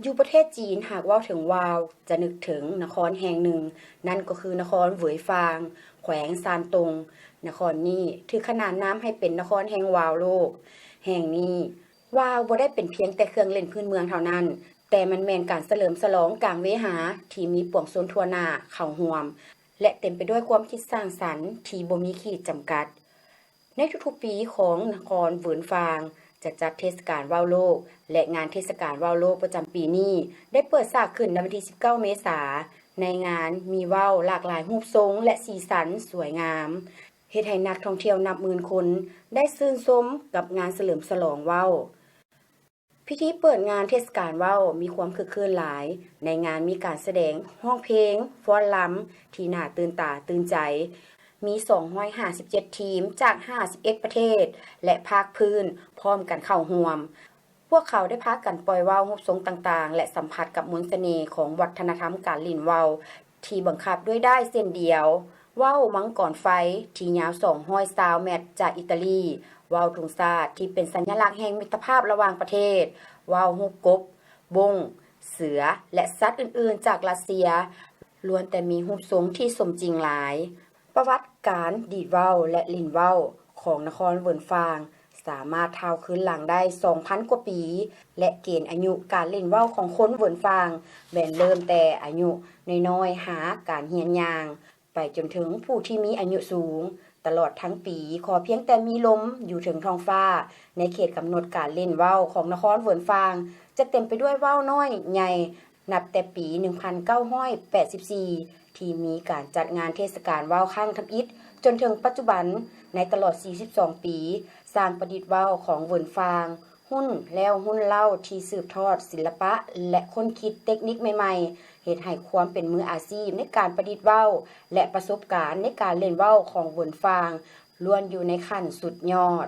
ຢູ່ປະເທດຈີນ ຫາກເວົ້າເຖິງວາວ ຈະນຶກເຖິງນະຄອນແຫ່ງໜຶ່ງ, ນັ້ນກໍຄືນະຄອນເຫວີຍຟາງ, ແຂວງຊານຕົງ. ນະຄອນນີ້ຖືກຂນານນາມໃຫ້ເປັນນະຄອນແຫ່ງວາວໂລກ. ແຫ່ງນີ້ ວາວບໍ່ໄດ້ເປັນພຽງແຕ່ເຄື່ອງຫຼິ້ນພື້ນເມືອງເທົ່ານັ້ນ, ແຕ່ມັນແມ່ນການສະເຫຼີມສະຫຼອງກາງເວຫາທີ່ມີປວງຊົນທົ່ວໜ້າເຂົ້າຮ່ວມ ແລະ ເຕັມໄປດ້ວຍຄວາມຄິດສ້າງສັນທີ່ບໍ່ມີຂີດຈຳກັດ. ໃນທຸກໆປີຂອງນະຄອນເຫວີນຟາງ ຈະຈັດເທດສະການວາວໂລກ ແລະ ງານເທດສະການວາວໂລກປະຈຳປີນີ້ ໄດ້ເປີດສາກຂຶ້ນໃນວັນທີສິບເກົ້າເມສາ. ໃນງານມີວາວຫຼາກຫຼາຍຮູບຊົງ ແລະ ສີສັນສວຍງາມ ເຮັດໃຫ້ນັກທ່ອງທ່ຽວນັບໝື່ນຄົນໄດ້ຊື່ນຊົມກັບງານສະເຫຼີມສະຫຼອງວາວ. ພິທີເປີດງານເທດສະການວາວມີຄວາມຄຶກຄື້ນຫຼາຍ. ໃນງານມີການສະແດງຮ້ອງເພງ, ຟ້ອນລຳທີ່ໜ້າຕື່ນຕາຕື່ນໃຈ. ມີສອງຮ້ອຍຫ້າສິບເຈັດທີມຈາກຫ້າສິບເອັດປະເທດ ແລະ ພາກພື້ນພ້ອມກັນເຂົ້າຮ່ວມ. ພວກເຂົາໄດ້ພາກັນປ່ອຍວາວຮູບຊົງຕ່າງໆ ແລະ ສຳຜັດກັບມົນສະເໜ່ຂອງວັດທະນະທຳການຫຼິ້ນວາວທີ່ບັງຄັບດ້ວຍດ້າຍເສັ້ນດຽວ, ວາວມັງກອນໄຟທີ່ຍາວສອງຮ້ອຍຊາວແມັດຈາກອີຕາລີ, ວາວທຸງຊາດທີ່ເປັນສັນຍະລັກແຫ່ງມິດຕະພາບລະຫວ່າງປະເທດ, ວາວຮູບກົບ, ບົ້ງ, ເສືອ ແລະ ສັດອື່ນໆຈາກຣັດເຊຍ, ລ້ວນແຕ່ມີຮູບຊົງທີ່ສົມຈິງຫຼາຍ. ປະຫວັດການດີດເວົ້າ ແລະ ຫຼິ້ນເວົ້າຂອງນະຄອນເຫວີນຟາງ ສາມາດທ້າວຄືນຫຼັງໄດ້ສອງພັນກວ່າປີ ແລະ ເກນອາຍຸການຫຼິ້ນເວົ້າຂອງຄົນເຫວີນຟາງ ແມ່ນເລີ່ມແຕ່ອາຍຸນ້ອຍໆ ຫາການຮຽນຍ່າງ ໄປຈົນເຖິງຜູ້ທີ່ມີອາຍຸສູງ. ຕະຫຼອດທັງປີ ຂໍພຽງແຕ່ມີລົມຢູ່ເທິງທ້ອງຟ້າ ໃນເຂດກຳນົດການຫຼິ້ນເວົ້າຂອງນະຄອນເຫວີນຟາງ ຈະເຕັມໄປດ້ວຍວາວນ້ອຍໃຫຍ່. ນັບແຕ່ປີໜຶ່ງພັນເກົ້າຮ້ອຍແປດສິບສີ່ ທີ່ມີການຈັດງານເທດສະການວາວຄັ້ງທຳອິດ ຈົນເຖິງປັດຈຸບັນ, ໃນຕະຫຼອດສີ່ສິບສອງປີ, ຊ່າງປະດິດວາວຂອງເຫວີນຟາງ ຮຸ່ນແລ້ວຮຸ່ນເລົ່າທີ່ສືບທອດສິລະປະ ແລະ ຄົ້ນຄິດເຕັກນິກໃໝ່ໆ ເຮັດໃຫ້ຄວາມເປັນມືອາຊີບໃນການປະດິດເວົ້າ ແລະ ປະສົບການໃນການຫຼິ້ນເວົ້າຂອງເຫວີນຟາງ ລ້ວນຢູ່ໃນຂັ້ນສຸດຍອດ.